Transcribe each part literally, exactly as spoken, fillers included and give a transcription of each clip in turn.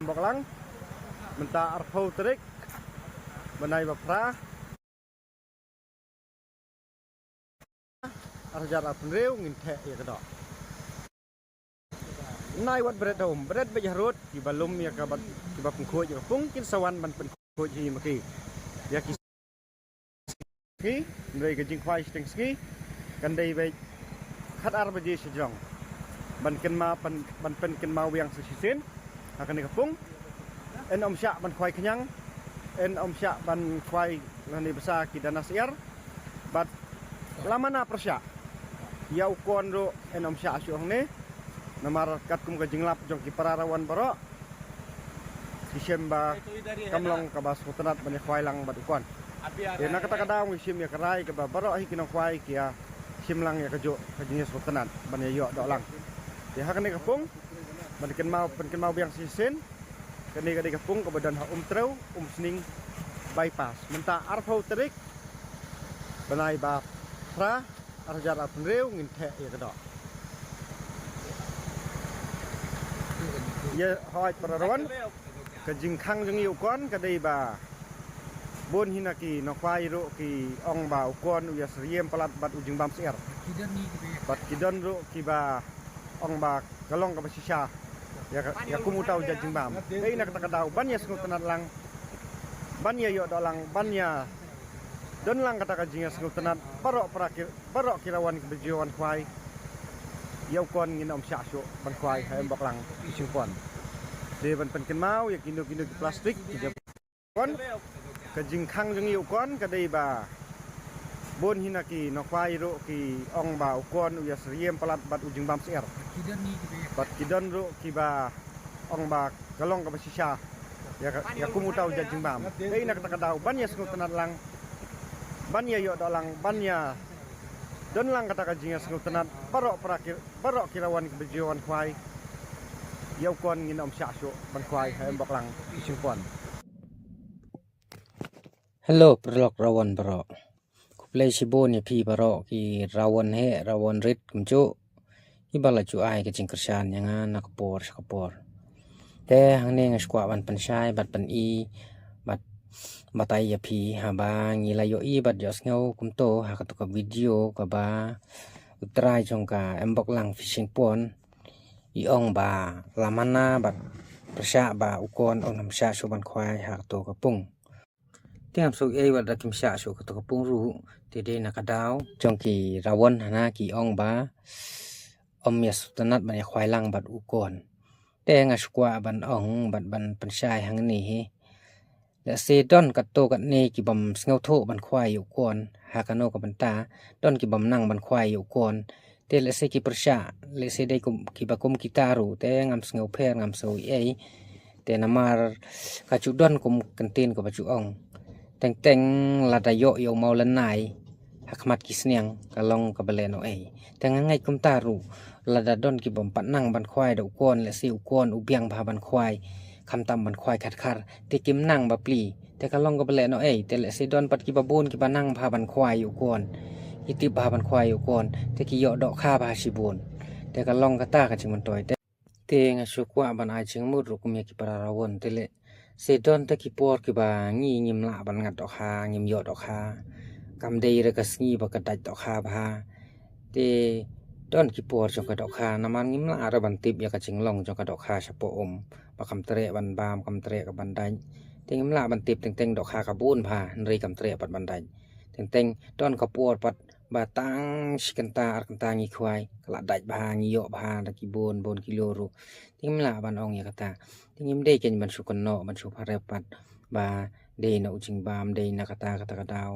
Bok lang mynta arphew tarik bnai ba phra, arhajar arphew hynriew ngin theh ïa ka doh. Nai wat bret home bret bej harud kiba lum ïa ka bat kiba pynkhuid ïa ka pung kin sa wan ban pynkhuid hi ma ki ïa ki sngi. Hynrei ka jingkhwai shiteng sngi kan dei bej khat ar baje shajrong ban kynmaw ban pynkynmaw biang sa shisien ha kane ka pung. Yn ym shah ban khwai khñiang, yn ym shah ban khwai lane bsa ki dana syiar. Bad lamana pyrshah ïa u kon ruh yn ym shah shuh hangne. Namar katkum ka jinglap jong ki para rawan baroh ki shem ba kam long kaba sngewtynnat ban ïa khwai lang bad u kon. Te na kata ka daw ngi shim ïa ka rai kaba baroh hi ki nongkhwai ki ïa shim lang ïa kajuh ka jingïasngewtynnat ban ïa ïoh doh lang. Te ha kane ka pung ban kynmaw pynkynmaw biang shisien. Kane ka dei ka pung kaba don ha Umtrew Umsning bypass mynta arphew tarik bnai ba phra, arhajar arphew hynriew ngin theh ïa ka doh. Ïa hoi para rawan ka jingkhang jong ïa u kon ka dei ba bun hi na ki nongkhwai ruh ki ong ba u kon u ïa syriem palat bad u jingbam syiar. Bad ki don ruh kiba ong ba ka long kaba shisha ïa ka ïa kum uta u jait jingbam. Dei na kata ka daw ban ïa sngewtynnat lang ban ïa ïoh doh lang ban ïa don lang kata ka jingïasngewtynnat baroh para ki baroh ki rawan kiba ju wan khwai ïa u kon ngin ym shah shuh ban khwai ha Embok lang Fishing Pond. Dei ban pynkynmaw ïa kino kino ki plastik ki jingkhang jong ïa u kon ka dei ba bun hi na ki nongkhwai ruh ki ong ba u kon u ïa syriem palat bad u jingbam syiar. Bad ki don ruh kiba ong ba ka long kaba shisha ïa ka ïa kum uta u jait jingbam. Dei na kata ka daw ban ïa sngewtynnat lang ban ïa ïoh doh lang ban ïa don lang kata ka jingïasngewtynnat baroh para ki baroh ki rawan kiba ju wan khwai ïa u kon ngin ym shah shuh ban khwai ha Embok lang Fishing Pond. Hello paralok rawan baroh. Khublei shibun ïa phi baroh ki rawan heh rawan rit kumjuh kiba la ju ai ka jingkyrshan ïa nga na ka por sha ka por. Te hangne nga shu kwah ban pynshai bad pyni bad batai ïa phi haba ngi la ïohi bad ïohsngew kumto ha kato ka video kaba u trai jong ka Embok lang Fishing Pond i ong ba lamana bad pyrshah ba u kon un ym shah shuh ban khwai ha kato ka pung. Te ngam sngew ei wat da kim shah shuh kato ka pung ruh. Te dei na ka daw jong ki rawan hana ki ong ba ym ïa sngewtynnat ban ïa khwai lang bad u kon. Te nga shu kwah ban ong bad ban pynshai hangne hi. Lehse don katto katne ki bym sngewthuh ban khwai ïa u kon ha kano ka bynta, don ki bym nang ban khwai ïa u kon. Te lehse ki pyrshah lehse dei kum kiba kum kita ruh te ngam sngew pher ngam sngew ei. Te namar ka ju don kum kyntien kaba ju ong teng teng lada ïoh ïa u mawlynnai ha khmat ki sniang ka long kaba leh noh ei. Te nga ngeit kumta ruh lada don ki bym pat nang ban khwai da u kon lehse u kon u biang bha ban khwai khamtam ban khwai khat khar te kim nang ba pli. Te ka long kaba leh noh ei te lehse don pat kiba bun kiba nang bha ban khwai ïa u kon. Ki tip bha ban khwai ïa u kon te ki ïoh dohkha bha shibun. Te ka long kata ka jingmyntoi te. Te nga shu kwah ban ai jingmut ruh kum ïa ki para rawan te lehse don te ki por kiba ngi ngim lah ban ngat dohkha ngim ïoh dohkha. Kam dei re ka sngi ba ka dait dohkha bha. Te don ki por jong ka dohkha namar ngim lah re ban tip ïa ka jinglong jong ka dohkha shapoh um ba kam treh ban bam kam treh ka ban dait. Te ngim lah ban tip teng teng dohkha ka bun bha hynrei kam treh pat ban dait. Teng teng don ka por pat ba tang shi kynta ar kynta ngi khwai ka la dait bha ngi ïoh bha da ki bun bun kilo ruh. Te ngim lah ban ong ïa kata. Te ngim dei kein ban shu kynnoh ban shu pharep pat ba dei na u jingbam dei na kata kata ka daw.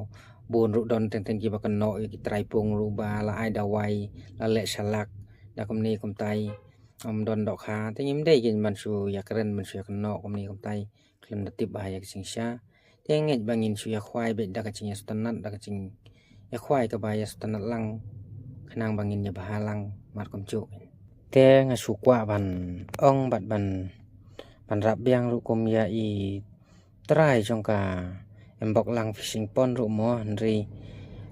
Bun ruh don teng teng kiba kynnoh ïa ki trai pung ruh ba la ai dawai la leh shalak da kumne kumtai. Ym don dohkha te ngim dei kein ban shu ïa kren ban shu ïa kynnoh kumne kumtai. Khlem da tip bha ïa ka jingshisha te ngeit ba ngin shu ïa khwai beit da ka jingïasngewtynnat da ka jingïa khwai kaba ïasngewtynnat lang khnang ba ngin ïa bha lang mar kumjuh. Te nga shu kwah ban ong bad ban ban rap biang ruh kum ïa i trai jong ka Embok lang Fishing Pond ruh mo hynrei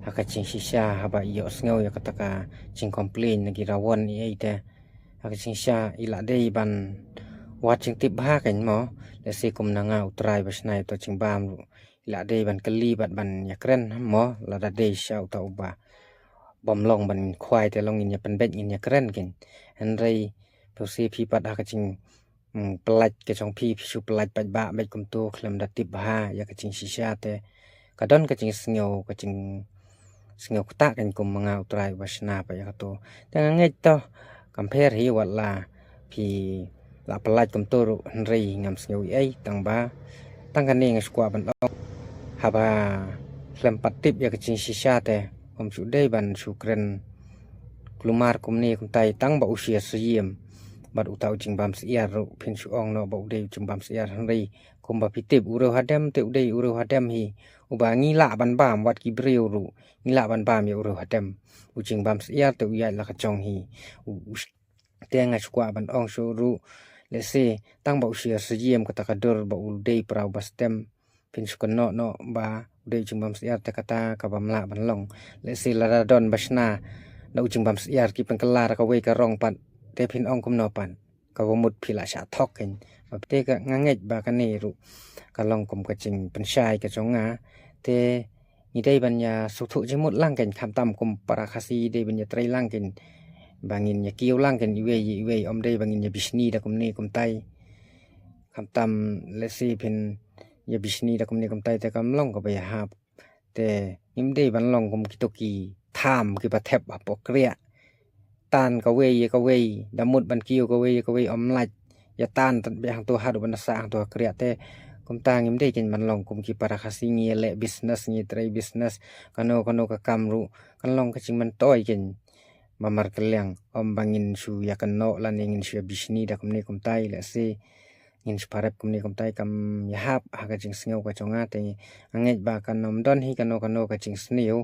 ha ka jingshisha haba i ïohsngew ïa kata ka jingcomplain na ki rawan i ei te ha ka jingshisha i la dei ban Wat jingtip bha kein mo, lehse kum na nga u trai ba shna ïa uto u jingbam ruh, i la dei ban kylli bad ban ïakren mo, lada dei sha uta uba bym long ban khwai te long ngin ïa pynbeit ngin ïakren kein. Hynrei phi shu phi pat ha ka jing, mm, pyllait ka jong phi, phi shu pyllait paidbah beit kumto khlem da tip bha ïa ka jingshisha te ka don ka jingsngew, ka jing sngew ktah kein kum ma nga u trai uba shna pat ïa kato. Te nga ngeit to, kam pher hi wat la phi la pyllait kumto ruh hynrei ngam sngew ei ei, tang ba tang kane nga shu kwah ban ong, haba khlem pat tip ïa ka jingshisha te ym shu dei ban shu kren kulmar kumne kumtai, tang ba u shu ïa siem bad uta u jingbam syiar ruh phin shu ong noh ba u dei u jingbam syiar, hynrei kumba phi tip u riew hadem te u dei u riew hadem hi, uba ngi lah ban bam wat ki briew ruh ngi lah ban bam ïa u riew hadem. U jingbam syiar te u ïaid la ka jong hi. U, u sh-, te nga shu kwah ban ong shuh ruh, lehse tang ba u shu ïa siem kata ka dur ba u dei para uba stem, phin shu kynnoh noh ba u dei u jingbam syiar te kata ka bym lah ban long. Lehse lada don ba shna da u jingbam syiar ki pynkylla da kawei ka rong pat, te phin ong kumno pat? Kaba mut phi la shah thok kein. Bad te ka nga ngeit ba kane ruh ka long kum ka jingpynshai ka jong nga. Te ngi dei ban ïa sngewthuh jingmut lang kein, khamtam kum para Khasi dei ban ïa trei lang kein, ba ngin ïa kiew lang kein iwei ïa iwei, ym dei ba ngin ïa bishni da kumne kumtai. Khamtam lehse phin ïa bishni da kumne kumtai te kam long kaba ïahap. Te ngim dei ban long kum kito ki tham kiba thep hapoh kriah. Tan kawei ïa kawei, da mut ban kiew kawei ïa kawei ym lait. Ïa tan tan beit hangto haduh ban da sah hangto ha kriah te. Kumta ngim dei kein ban long kum ki para Khasi ngi ïaleh business, ngi trei business. Kano kano ka kam ruh kan long ka jingmyntoi kein. Ba markylliang, ym ba ngin shu ïa kynnoh lane ngin shu ïa bishni da kumne kumtai, lehse ngin shu pharep kumne kumtai kam ïahap ha ka jingsngew ka jong nga. Te nga ngeit ba kan ym don hi kano kano ka jingsniew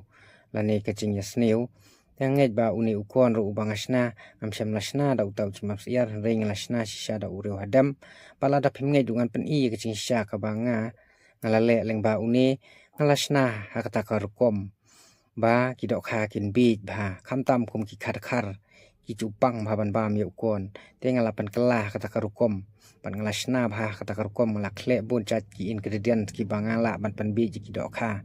lane ka jingïasniew. Te nga ngeit ba une u khun ruh uba nga shna, ngam shym la shna da uta u jingbam syiar, hynrei nga la shna shisha da u riew hadem. Bad lada phim ngeit ruh ngan pyni ïa ka jingshisha kaba nga, nga la leh lyngba une, nga la shna ha kata ka rukom ba ki dohkha kin bieit bha, khamtam kum ki khadkhar ki ju pang bha ban bam ïa u khun. Te nga la pynkylla ha kata ka rukom, bad nga la shna bha ha kata ka rukom, nga la khleh bun jait ki ingredient kiba nga lah ban pynbieit ïa ki dohkha.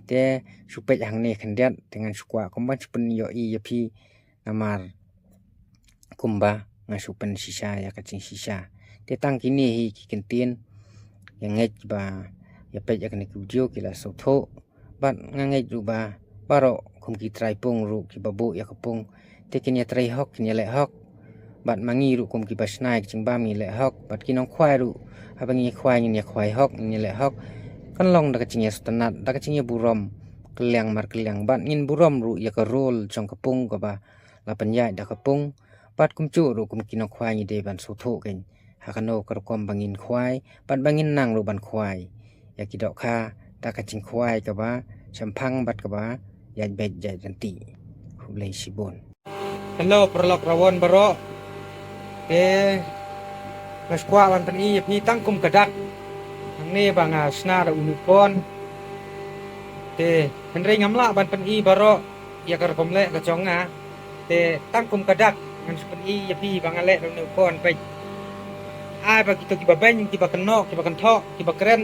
Te shu peit hangne khyndiat, te ngan shu kwah kum ban shu pynïohi ïa phi, namar kumba nga shu pynshisha ïa ka jingshisha. Te tang kine hi ki kyntien, nga ngeit ba ïa peit ïa kane ka video ki la sngewthuh. Bad nga ngeit ruh ba baroh kum ki trai pung ruh kiba buh ïa ka pung, te kin ïa trei hok, kin ïa leh hok. Bad ma ngi ruh kum kiba shna ïa ka jingbam ngi leh hok, bad ki nongkhwai ruh haba ngi khwai ngin ïa khwai hok, ngin ïa leh hok. Kan long da ka jingïasngewtynnat, da ka jingïaburom kylliang markylliang, bad ngin burom ruh ïa ka role jong ka pung kaba la pynïaid da ka pung. Bad kumjuh ruh kum ki nongkhwai ngi dei ban sngewthuh kein ha kano ka rukom ba ngin khwai bad ba ngin nang ruh ban khwai ïa ki dohkha da ka jingkhwai kaba shemphang bad kaba ïaid beit ïaid ryntih. Khublei shibun. Hello paralok Rawon baroh. Te nga shu kwah ban pyni ïa phi tang kum ka dak hangne ba nga shna da une u khun. Te hynrei ngam lah ban pyni baroh ïa ka rukom leh ka jong nga. Te tang kum ka dak ngan shu pyni ïa phi ba nga leh da une u khun peit. Ai ba kito kiba beiñ, kiba kynnoh, kiba kynthoh, kiba kren,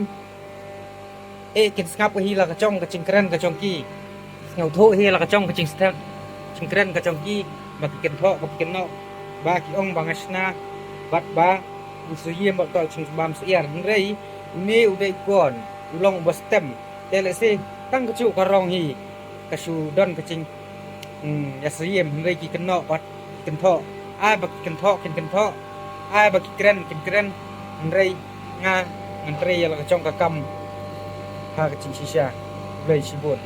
eh, kin sngap hi la ka jong ka jingkren ka jong ki. Sngewthuh hi la ka jong ka jingstep jingkren ka jong ki, ba ki kynthoh, ba ki kynnoh, ba ki ong ba nga shna bad ba u shu ïem bad ka jingbam syiar. Hynrei une u dei u khun, u long uba stem. Te lehse tang kajuh ka rong hi ka shu don ka jing, hmm, ïasyriem, hynrei ki kynnoh bad ki kynthoh. Ai ba ki kynthoh kin kynthoh, ai ba ki kren kin kren, hynrei nga ngan trei ïa la ka jong ka kam ha ka jingshisha. Khublei shibun.